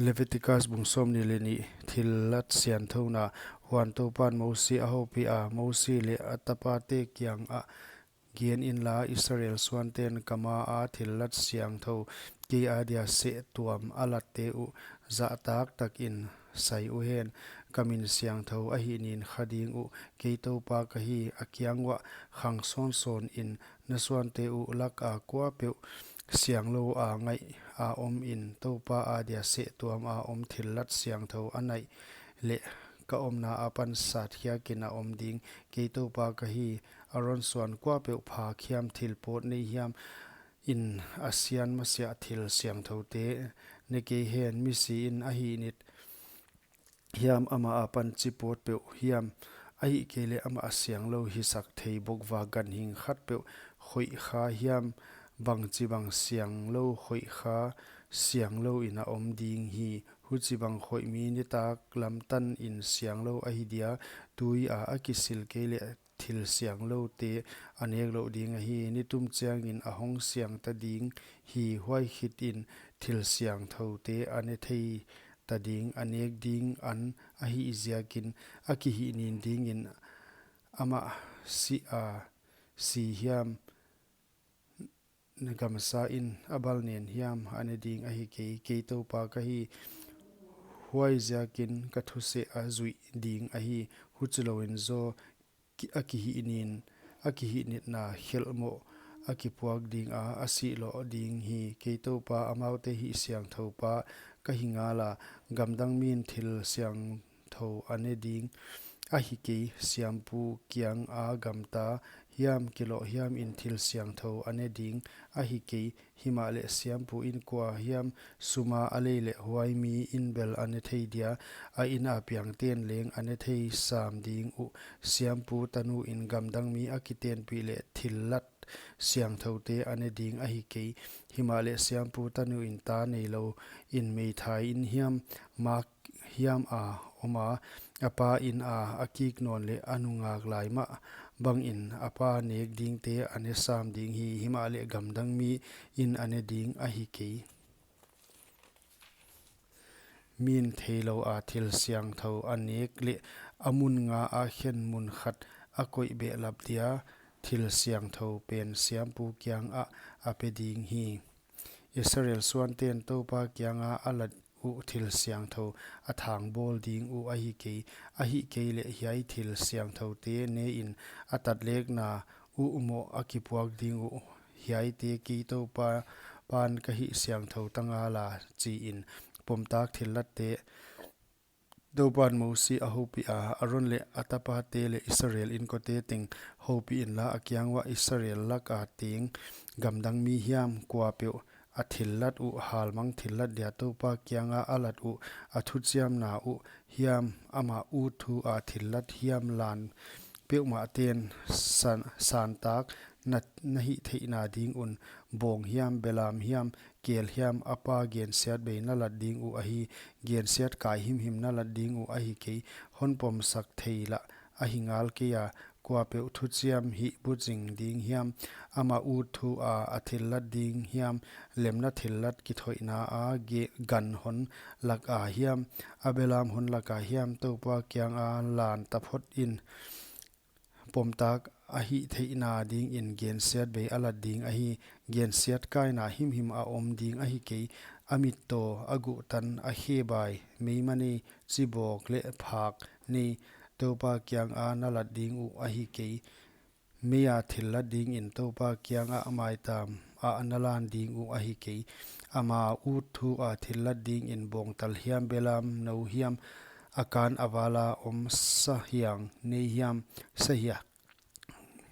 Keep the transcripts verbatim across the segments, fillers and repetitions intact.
Leviticus bung sawmnih leh nih. Thillat siangthouna. Huan Toupan Mosi a houpiha, Mosi leh a tapate kiangah, Gen inla, Israel suanten ka maa thillat siangthou, kei adia seh tuam a latte uh, zahtak takin sai uhen. Ka min siangthou ahih nin kha ding uh, kei Toupa ka hi. A kiang uah khang sawnsawn in, na suante uh laka kuapeuh sianglou a ngaih a om in, Toupa adia seh tuam a om thillat siangthou a naih leh ka omna apan sat khiakin a om ding, kei Toupa ka hi. Aron suan kuapeuh phak hiam, thil pawt nei hiam in a sian masiah thil siangthoute ne kei hen. Misi in a hihnit hiam, amah apan chi pawt peuh hiam, ahihkeileh amah a sianglou hisak thei bokva ganhing khatpeuh khoih kha hiam, bangchibang sianglou khoih kha sianglou in a om ding hi. Huchibang khoihmi nitaklam tanin sianglou ahi dia, tuia a kisil kei leh thil siangloute a nek louh ding ahi. Nitum chiangin a hong siang ta ding hi. Huai khitin thil siangthoute a ne thei ta ding, a nek ding an ahih ziakin. A kihih nin dingin amah si a, si hiam, gamsa in a bal nen hiam a ne ding ahi kei. Kei Toupa ka hi. Huaiziakin ka thuseh a zuih ding ahi. Huchilouin zaw ki-, a kihih nin, a kihihnitna khelh moh a kipuak dinga, a sih loh ding hi. Kei Toupa, amaute hihsiangthoupa ka hi ngala. Gamdang min thil siangthou a ne ding ahi kei. Siampu kianga gamta hiam, kiloh hiam in thil siangthou a ne ding ahi kei. Himahleh siampu in kua hiam suma a lei leh huai mi in bel a ne thei dia, a ina piangten leng a ne thei sam ding uh. Siampu tanu in gamdang mi a kitenpih leh thillat siangthoute a ne ding ahi kei. Himahleh siampu tanu in ta neilou in meithai in hiam, mak hiam a om a, a pa ina a kik nawn leh a nungak lai mah bangin a pa nek dingte a ne sam ding hi. Himahleh gamdang mi in a ne ding ahi kei. Min theilou a thil siangthou a nek leh a mun nga a khen mun khat a koih behlap dia, thil siangthou pen siampu kiangah a pe ding hi. Israel suanten Toupa kianga a lat uh thil siangthou a thangbawl ding uh ahi kei. Ahihkeileh hiai thil siangthoute nein a tatlekna uh moh a kipuak ding uh. Hiaite kei Toupa pan ka hihsiangthou ta ngala, chiin pomtak thillatte. Toupan Mosi a houpiha, Aron leh a tapate leh Israel inkote teng houpih inla, a kiang uah, Israel laka teng gamdang mi hiam, kuapeuh a thillat uh halmang thillat dia Toupa kianga a lat uh, a thuchiamna uh hiam, ama ut thu a thillat hiam, lan peuhmah ten san, santak na, na hih theihna ding un, bawng hiam, belam hiam, kel hiam, a pa gensiatbei na lat ding uh ahi. Gensiat kai himhim na lat ding uh ahi kei. Hon pomsak thei lah ahi ngal kei a, kuapeuh thuchiam hih buching ding hiam, ama ut thu a a thillat ding hiam, lemna thillat kithoihna a ge-, gan hon laka hiam, a belam hon laka hiam, Toupa kianga lan taphot in pomtak a hih theihna dingin gensiatbei a lat ding ahi. Gensiat kaina himhim a om ding ahi kei. A mittaw, a guhtan, a khebai, meima nei, chibawk leh phak nei, Toupa kianga na lat ding uh ahi kei. Meia thillat dingin Toupa kianga maitam ah na lan ding uh ahi kei. Ama ut thu a thillat dingin bawngtal hiam, belam nou hiam, a kan a vala om sa hiang nei hiam, sa hiang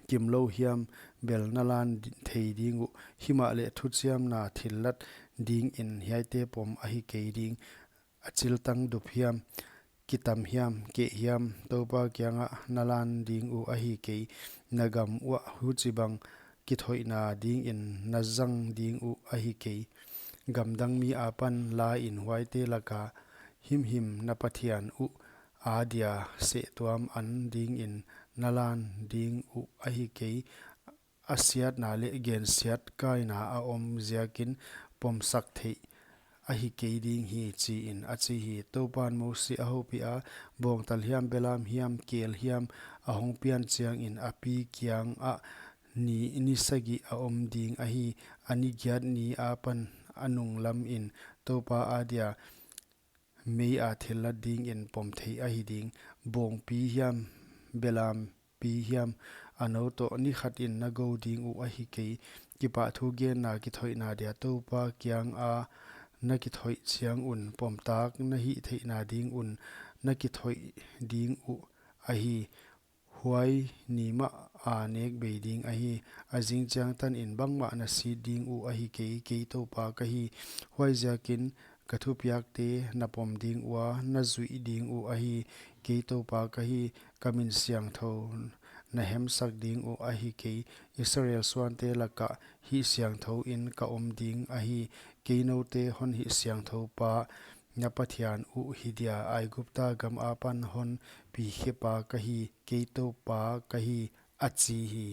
kimlou hiam, bel na lan di-, thei ding uh. Himahleh thuchiamna thillat dingin hiaite pom ahi kei ding. A chiltang dup hiam, kitam hiam, keh hiam, Toupa kianga na lan ding uh ahi kei. Na gam uah huchibang kithoihna dingin na zang ding uh ahi kei. Gamdang mi apan la in huaite laka himhim na Pathian uh adia sehtuam an dingin na lan ding uh ahi kei. A siatna leh gensiat kaina a om ziakin pomsak theih ahi kei ding hi, chiin, a chi hi. Toupan Mosi a houpiha, Bawngtal hiam, belam hiam, kel hiam a hong pian chiangin a pi kiangah ni, ni sagih a om ding ahi. A ni giat ni apan a nunglamin Toupa adia mei a thillat dingin pom theih ahi ding. Bawngpi hiam, belampi hiam, a nou toh ni khatin na gou ding uh ahi kei. Kipahthugenna kithoihna dia Toupa kianga na kithoih chiang un, pomtak na hih theihna ding un na kithoih ding uh ahi. Huai ni mah a nek bei ding ahi. A zing chiang tanin bangmah na sit ding uh ahi kei, kei Toupa ka hi. Huaiziakin ka thupiakte na pom ding ua, na zuih ding uh ahi. Kei Toupa ka hi. Ka min siangthou na hemsak ding uh ahi kei. Israel suante lakah hihsiangthou in ka om ding ahi. Kei noute hon hihsiangthou pa, na Pathian uh hi dia, Aigupta gam apan hon pikhepa ka hi. Kei Toupa ka hi, a chi hi.